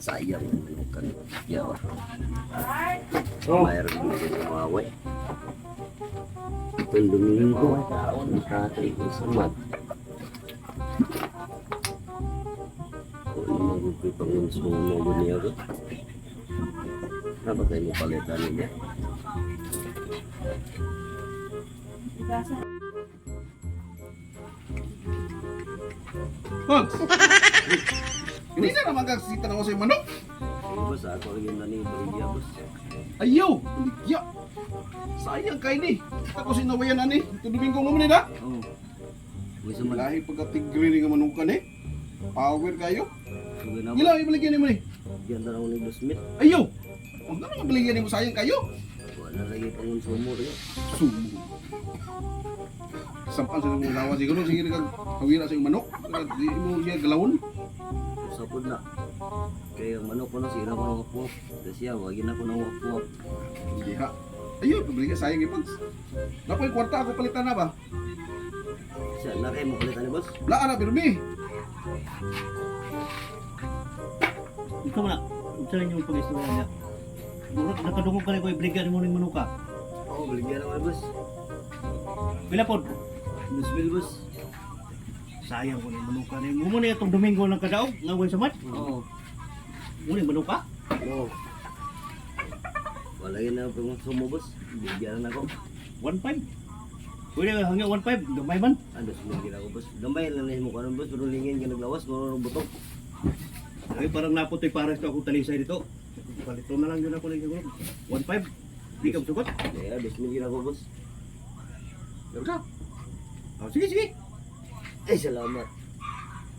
Sayang ang manukan. Yawa. Oh. Mayroon din yung maway. Itong Domingo, nakatay ko sa mat. Kung ano magugoy pang konsumo ko niya ko. Dapat tayo mo palitan niya. Hogs! Hindi na naman kagsita na ko sa manok. Ay, boss, ako rin na ni Bolivia, boss. Ayaw! Baligya! Sayang kay ni. Ako sinawayan ani. Ito Domingo mo man nila. Oo. Uy, sa mat. Lahi pagka-tigre ni nga manukan eh. Power kayo. Sugay na, boss. Gila, ibaligyan ni mo ni. Diyan na ni Boss Smith. Ayaw! Huwag na naman baligyan ni mo, sayang kayo. Wala lagi pang konsumo rin. Sumo. Sampan sa mong lawa siguro. Sige kag kawira sa iyong manok. Di mo siya galawon. Sapod na. Kaya ang manok ko na, sira ko ng wakwak. Kasi siya, wagin ako ng wakwak. Hindi ha. Ayaw, baligyan sayang ipags. Napoy kwarta ako palitan na ba? Siya, na kayo mo palitan ni boss. Wala na, pero mi. Ikaw na, unsa na inyong pag-istorya niya? Murag nakadungog ka rin ko ibligan mo ning manuka. Oo, baligyan ako ni boss. Pila pod? 2,000, boss. Sayang ko ning manuka ni. Mo na itong Domingo lang kadaog nga way samat. Oo. Mo ning manuka. Oo. Wala yun na pang konsumo, boss. Bigyan na ako. 1.5. Pwede ka hanggang 1.5 gamay man. Ah, 2,000 gina ako, boss. Gamay lang na mo kanon, boss. Pero lingin ka naglawas, marunong butok. Ay parang naputoy pares ko akong talisay dito. Palito na lang yun ako lang siguro. 1.5. Di ka sugot. Kaya, 2,000 gina ako, boss. Pero ka. Oh, sige sige. Ay, salamat.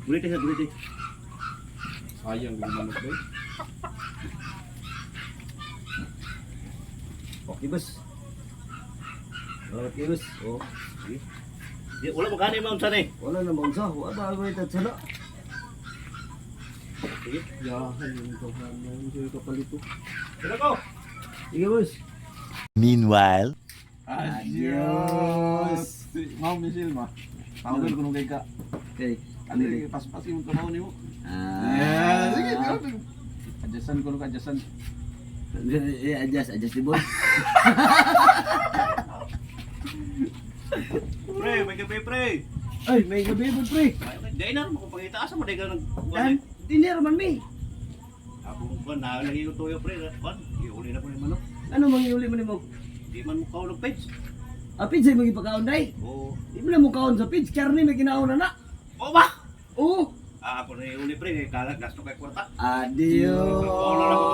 Gulit sa gulit. Sayang yung manok ba? Okay, boss. Salamat kayo, boss. Oo. Sige. Di wala mo gani maunsa ni. Wala na maunsa. Wala ba ito sana? Sige. Yahan yung tawhanan. Siya kapalito. Sila ko. Sige, boss. Meanwhile, Adios! Ma'am Michelle, ma. Tawag ko nung kay ka. Okay. Ano yung paspas yung trabaho niyo? Ah. Yeah, sige, sige. Adjustan ko nung adjustan. Eh, adjust, adjust di boss. Pre, may kape pre. Ay, may gabi po, pre. Di na mo kung pangita asa mo di ka nag Dan, dinner man mi. Ako ko na lagi ko tuyo pre. Kwan, iuli na ko ni manok. Ano mang iuli mo nimo? Di man mo kaulog page. Ah, pizza mo gipakaon day. Oo. Di mo na mo kaon sa pizza, karne may ginaon na na. Oo ba? Oo. Ah, ako na iuli pre, kay kala gasto kay kwarta. Adios. Kaon na lang ko.